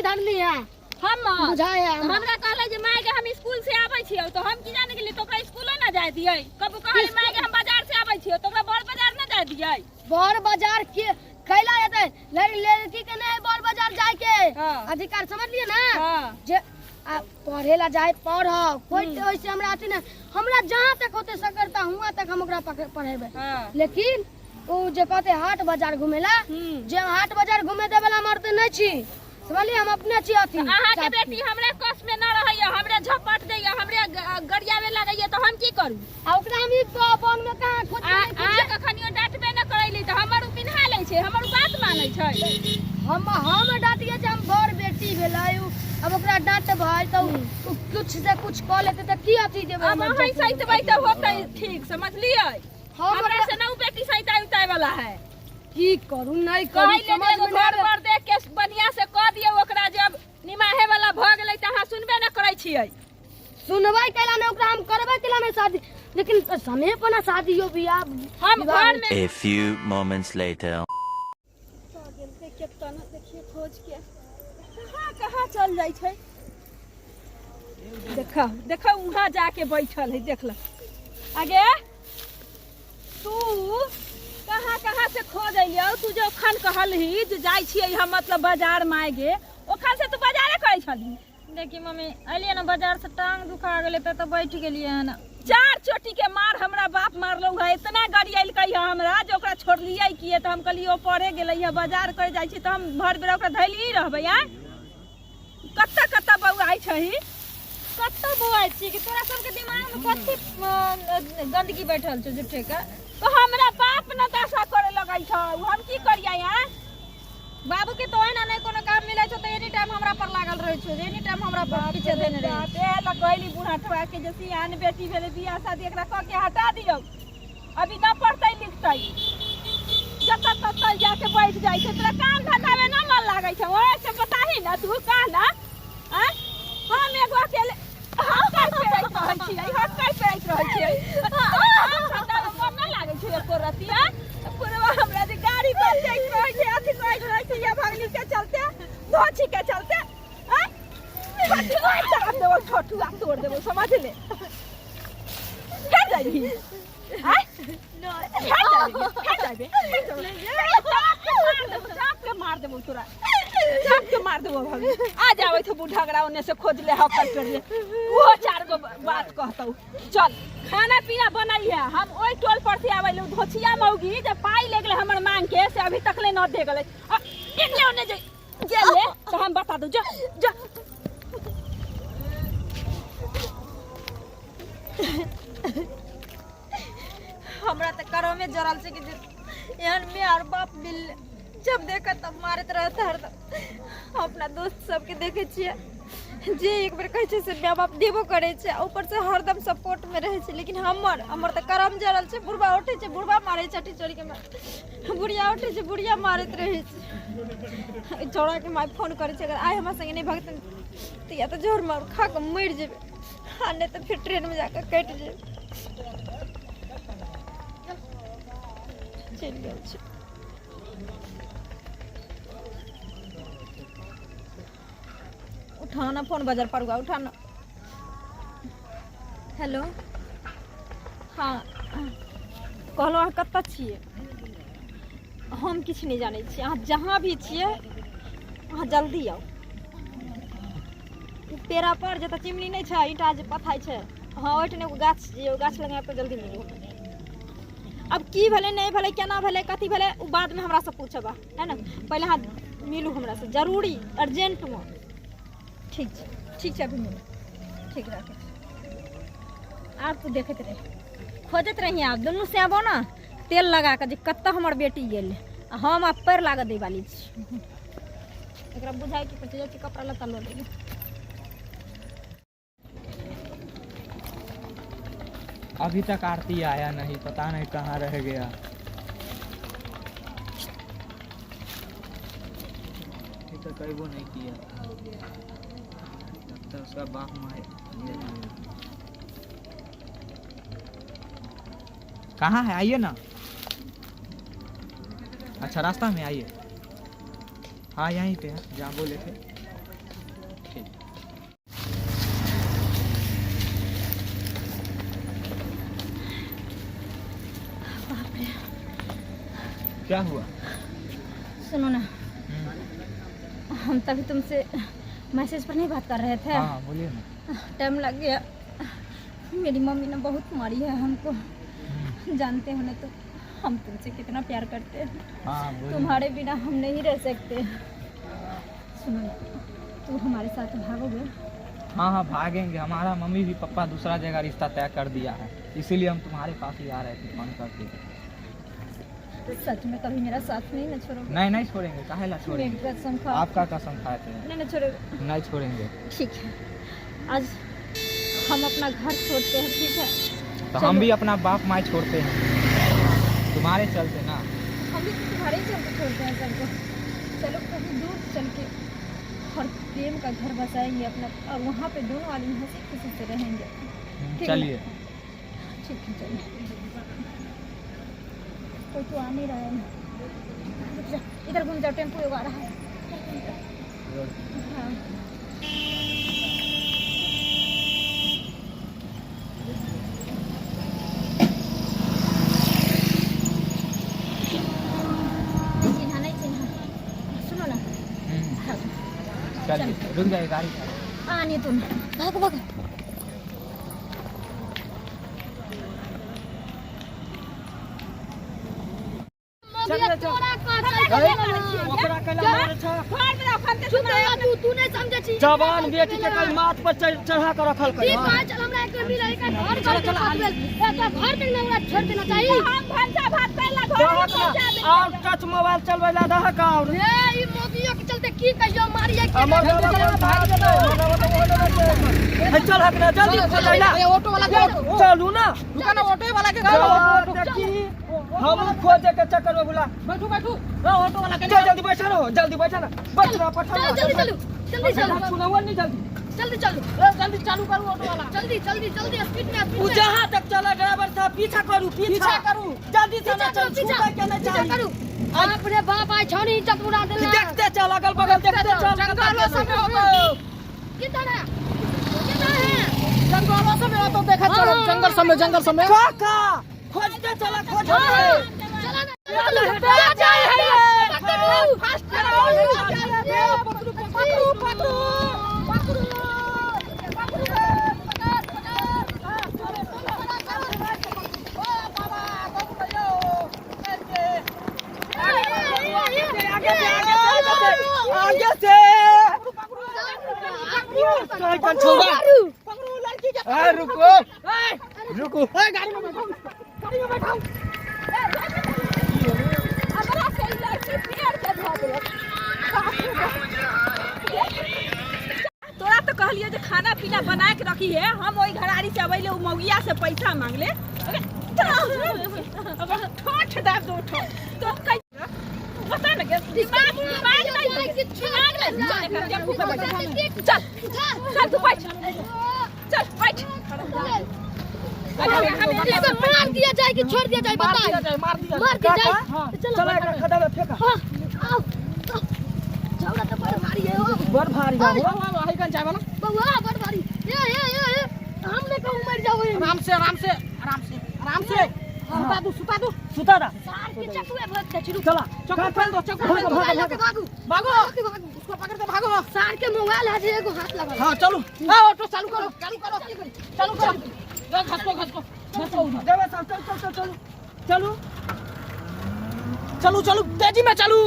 नहीं धरनी है। हम बुझाए है हमरा। हमरा कहले जे माय के हम स्कूल से आबै छियौ, तो हम की जाने गेलियै, तो ओकरा स्कूलो ना जाय दियै। कबू कहली माय के हम बाजार से आबै छियौ, तो ओकरा बड़ बाजार ना जाय दियै। बड़ बाजार के कैला जेतै? लड़की के नहीं बड़ बाजार जाय के अधिकार, समझलिए ना? जे आ पढ़े ला जाए पढ़ कोई ओइसे हमरा अथी नहीं, हमरा जहाँ तक होते सकरता हुआं तक हम ओकरा पढ़ेबै। लेकिन ओ जे कहते हाट बाजार घुमेला, जे हाट बाजार घुमे देवे ला मर्द नहीं छी, समझलिए? हम अपने छी अथी अहाँ के साथी। बेटी हमरे कस में न रहैया, हमरे झपट दैया, हमरे गरियावे लगैया, तो हम की करू? आ ओकरा हम ई बन में कहाँ खोज आ अहाँ कखनियो डांटबे न करैली, तऽ हमर उ पिन्हा लै छै, हमर उ बात मानै छै। हम डांटिए जे हम बड़ बेटी भेलै, उ अब ओकरा डांटबै तऽ उ कुछ से कुछ कऽ लेतै तऽ की अथी देबै? अब हमर अहाँ जतन? सैतबै तऽ होतै ठीक, समझलियै? हम हमरा ओकरा से न उ बेटी सैताइ उताइ वाला है। की करू नहीं करू कहै ले समझ एगो में नहीं घर आबै। पर देख के बढ़िया से कऽ दियौ ओकरा, जब निमाहे वाला भऽ गेलै तऽ अहाँ सुनबे न करै छियै। सुनबै कैला नहीं? ओकरा हम करबै कैला नहीं शादी? लेकिन समय पर ना शादी हो बियाह हम विवाह घर होइ में A few moments later. केतना देखिए खोज के कहाँ कहाँ चल जाइ छै। देखा देखा, वहाँ जाके बैठल है, देख ल। आगे तू कहाँ कहाँ से खोज अलियौ? तू जो अखन कहलही जे जाइ छियै हम मतलब बाजार माय गे, ओखन से तू बाजारे करै छलही? देखी मम्मी, अलियै ने बाजार से, टांग दुखा गेलै तऽ बैठ गेलियै हन। चार चोटी के मार हमरा बाप मारलौ है, इतना गरियलकै है हमरा जे ओकरा छोड़लियै किए। तऽ हम कहलियै ओ पढ़े गेलै है, बाजार करे जाइ छै, तऽ हम भरि बेरा ओकरा धैलिए रहबै? आँय, कत्ता कत्ता बौआइ छही? कतऽ बौआइ छी कि तोरा सबके दिमाग में कथी गंदगी बैठल छौ झूठे के? तो हमरा बाप न दशा करे लगै छौ, हम की करियै? आँय, बाबू के तो ओहिना नहि कोनो काम मिलै छौ, तऽ एनी टाइम हमरा पर लागल रहै छौ, एनी टाइम हमरा पर पीछे देने रहै। बाप रे, ल कहली बूढ़ा के जे सियान बेटी भेलै, बियाह शादी एकरा कऽ के हटा दियौ, अभी न पढ़तै लिखतै, जतऽ ततऽ जाके बैठ जाइ छै। तोरा काम धंधा में न मन लागै छौ, ओए से बताही न तू कह न। आँय, हम एगो अकेले हक्का पेरैत रहै छियै, हक्का पेरैत रहै छियै, काम धंधा में मन न लागै छै एको रत्ती। आँय, पूर्वा हमरा जे गाड़ी पर जाइत रहै छै, अथी करैत रहै छै, या भगनी के चलते, धोछी के चलते। आँय, ठठुआ चाप देबो, ठठुआ तोड़ देबो, समझ ले। फेर जाइबही? आँय, फेर जाइबही? फेर जाइबे? फेर जाइबे? चाप के मार देबो तोरा, चाप के मार देबो। भगनी आ जावे थे बूढ़ा ओने से खोज ले, हक्कर कर ले, ओहो चार गो बात कहतौ। चल, खाना पीना बनई है। हम ओहि टोल पर से आबै लू, धोछिया मौगी जे पाई ले गेलै हमर मांग के, से अभी तक ले न दे गेलै। आ, एने ओने जे गेले तो हम बता दू। जा जा। हमरा तऽ करमे जरल छै कि जे एहन माय और बाप मिल, जब देखत तब मारैत रहत हरदम। अपना दोस्त सबके देखै छियै जे एक बेर कहै छै से माय बाप देबो करै छै, आ ऊपर से हरदम सपोर्टमे रहै छै, लेकिन हमर हमर तऽ करम जरल छै। बुढ़बा उठै छै, बुढ़बा मारै छै, चोरी के बुढ़िया उठै छै, बुढ़िया मारैत रहै छै। छौड़ाके माय फोन करै छै, अगर आइ हमरा संगे नहि भगतै तऽ या तऽ जहर मार खा कऽ मरि जेबै, आ नहि तऽ फेर ट्रेनमे जाकऽ कटि जेबै। चलि गेल छै। उठाना फोन बाजार पर हुआ, उठाना। हेलो, हाँ कहलहुँ, अहाँ कतऽ छियै? हम किछु नहि जानै छी, अहाँ जहाँ भी छियै अहाँ जल्दी आउ। ओ पेड़ा पर जतऽ चिमनी नहि छै, ईंटा जे पथाइ छै, हँ, ओहिठाम एगो गाछ छै, ओ गाछ लग आबि कऽ जल्दी मिलू। आब की भेलै, नहि भेलै, केना भेलै, कथी भेलै, ओ बादमे हमरासँ पूछब, है ने? पहिले अहाँ मिलू हमरासँ, जरूरी अर्जेंटमे। ठीक छै, ठीक छै, अभी मिलू। ठीक, राखै छी। आब तू देखैत रही, खोजैत रही। आब दुनू से आबो ने तेल लगा कऽ जे कतऽ हमर बेटी गेल, आ हम आब पैर लागऽ दै वाली छी। एकरा बुझाइ की पड़ै छै? जाइ छी कपड़ा लत्ता लऽ लेबै। अभी तक आरती आया नहीं, पता नहीं कहाँ रह गया। अभी तक अबो नहीं किया, लगता है उसका बाप माए। कहाँ है? आइए ना। अच्छा, रास्ता में आइए। हाँ, यहीं पे है जहाँ बोले थे। क्या हुआ? सुनो ना, हम तभी तुमसे मैसेज पर नहीं बात कर रहे थे। हाँ बोलिए ना। टाइम लग गया, मेरी मम्मी ने बहुत मारी है हमको। जानते हो ना तो हम तुमसे कितना प्यार करते हैं। हाँ बोलिए। तुम्हारे बिना हम नहीं रह सकते। सुनो ना, तू हमारे साथ भागोगे? हाँ हाँ भागेंगे। हमारा मम्मी भी पप्पा दूसरा जगह रिश्ता तय कर दिया है, इसीलिए हम तुम्हारे पास ही आ रहे थे फोन करके। सच में कभी मेरा साथ नहीं ना छोड़ोगे? नहीं नहीं छोड़ेंगे, काहे ला मेरी छोड़ेंगे? कसम खाओ। आपका कसम खाते हैं। नहीं ना छोड़ोगे? नहीं छोड़ेंगे। ठीक है, आज हम अपना घर छोड़ते हैं, ठीक है? तो हम भी अपना बाप माँ छोड़ते हैं तुम्हारे चलते ना। हम भी तो तुम्हारे ही चलते छोड़ते हैं सबको। चलो कहीं दूर चल के और प्रेम का घर बसाएंगे अपना, और वहाँ पे दोनों आदमी हंसी खुशी से रहेंगे। ठीक है। चलिए ठीक है चलिए। कोई तो आ नहीं रहा है ना। रुक जा, इधर घूम जाओ, टेम्पो एगो आ रहा है। हाँ नहीं चिन्हा, नहीं चिन्हा। सुनो ना, हाँ चलिए रुक जाइए गाड़ी। आने तुम, भागो भागो। तोरा ओकरा कैला मारै छ? घर में रखल के चुप रह तू, तू नहीं समझे छी। जवान बेटी के कल माथ पर चढ़ा के रखल की कहै चल हमरा एक मिल एक घर घर के पकड़ल एक घर तक ना छोड़ देना चाहिए। हम भनसा भात कैला घर में पहुंचा दे। और टच मोबाइल चलबै ला दहक और ए ई मोगियो के चलते की कहियो मारिए के हमर भाग जेतै। हे चल हक ना जल्दी चलैला। ऑटो वाला के चलू ना, रुका ना, ऑटो वाला के देखी हम खोजे के चक्कर में बुला। बैठू बैठू, ऑटो वाला के चल जल्दी बैठा रहो, जल्दी बैठा ना, बैठ ना पठा। चल जल्दी चलू, जल्दी चलू, सुनाओ नहीं जल्दी जल्दी चलू, जल्दी चालू करू ऑटो वाला, जल्दी जल्दी जल्दी स्पीड में स्पीड उ में जहां तक चला ड्राइवर साहब पीछा करू, पीछा करू, जल्दी से ना चल, पीछा छूटे के नहीं पीछा चाहिए। करू। बाप रे बाप, आई छौनी इज्जत उड़ा देला। देखते चल अगल बगल देखते चल। जंगलों सब में ऑटो, किधर है किधर है? जंगलों सब में ऑटो देखा चलो, जंगल सब में, जंगल सब में काका खोजते चला, खोजते चला ना, चलो चला जाए है, पकड़ू फास्ट करो, पकड़ू पकड़ू पकड़ू पकड़ू आगे से पकड़ू लड़की के। रुको रुको, गाड़ी में बैठाओ, गाड़ी में बैठाओ। हमरा से ई लड़की पेड़ के धऽ देलक। तोरा तो कहलियो जे खाना पीना बना के रखी है, हम ओहि घरारी से अबैले उ मौगिया से पैसा मांगले। ठोठ दाब दो ठोठ तो कह बता ना, दिमाग दिमाग नहीं, दिमाग नहीं। चल एकर टेम्पू पे बैठ, चल चल तू बैठ, चल बैठ। इसे मार दिया जाए कि छोड़ दिया जाए मार बताए? दिया जाए, मार दिया मार दिया जाए। चलो चला एकरा खदा में फेंका। हाँ, आओ छौड़ा तो बड़ भारी है हो, बड़ भारी है हो। जाए। चाय वाला बउआ बड़ भारी। ए ए ए ए, हम ने कहूं मर जाओ। आराम से आराम से आराम से आराम से, सुता दू, सुता दू, सुता दा। सार के चकुए भग के छिरू। चला चक्कू फेल दो, चक्कू फेल दो, मोबाइल लेके भागू, भागो, भागू उसको पकड़ के भागो। सार के मोबाइल है जे एगो हाथ लगा। हाँ चलो, हाँ ऑटो चालू करो, चालू करो, चालू करो, घसको घसको घसको, ड्राइवर साहब चल चल चल चलू चलू चलू चलू तेजी में चलू,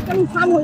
चलू शाम हो।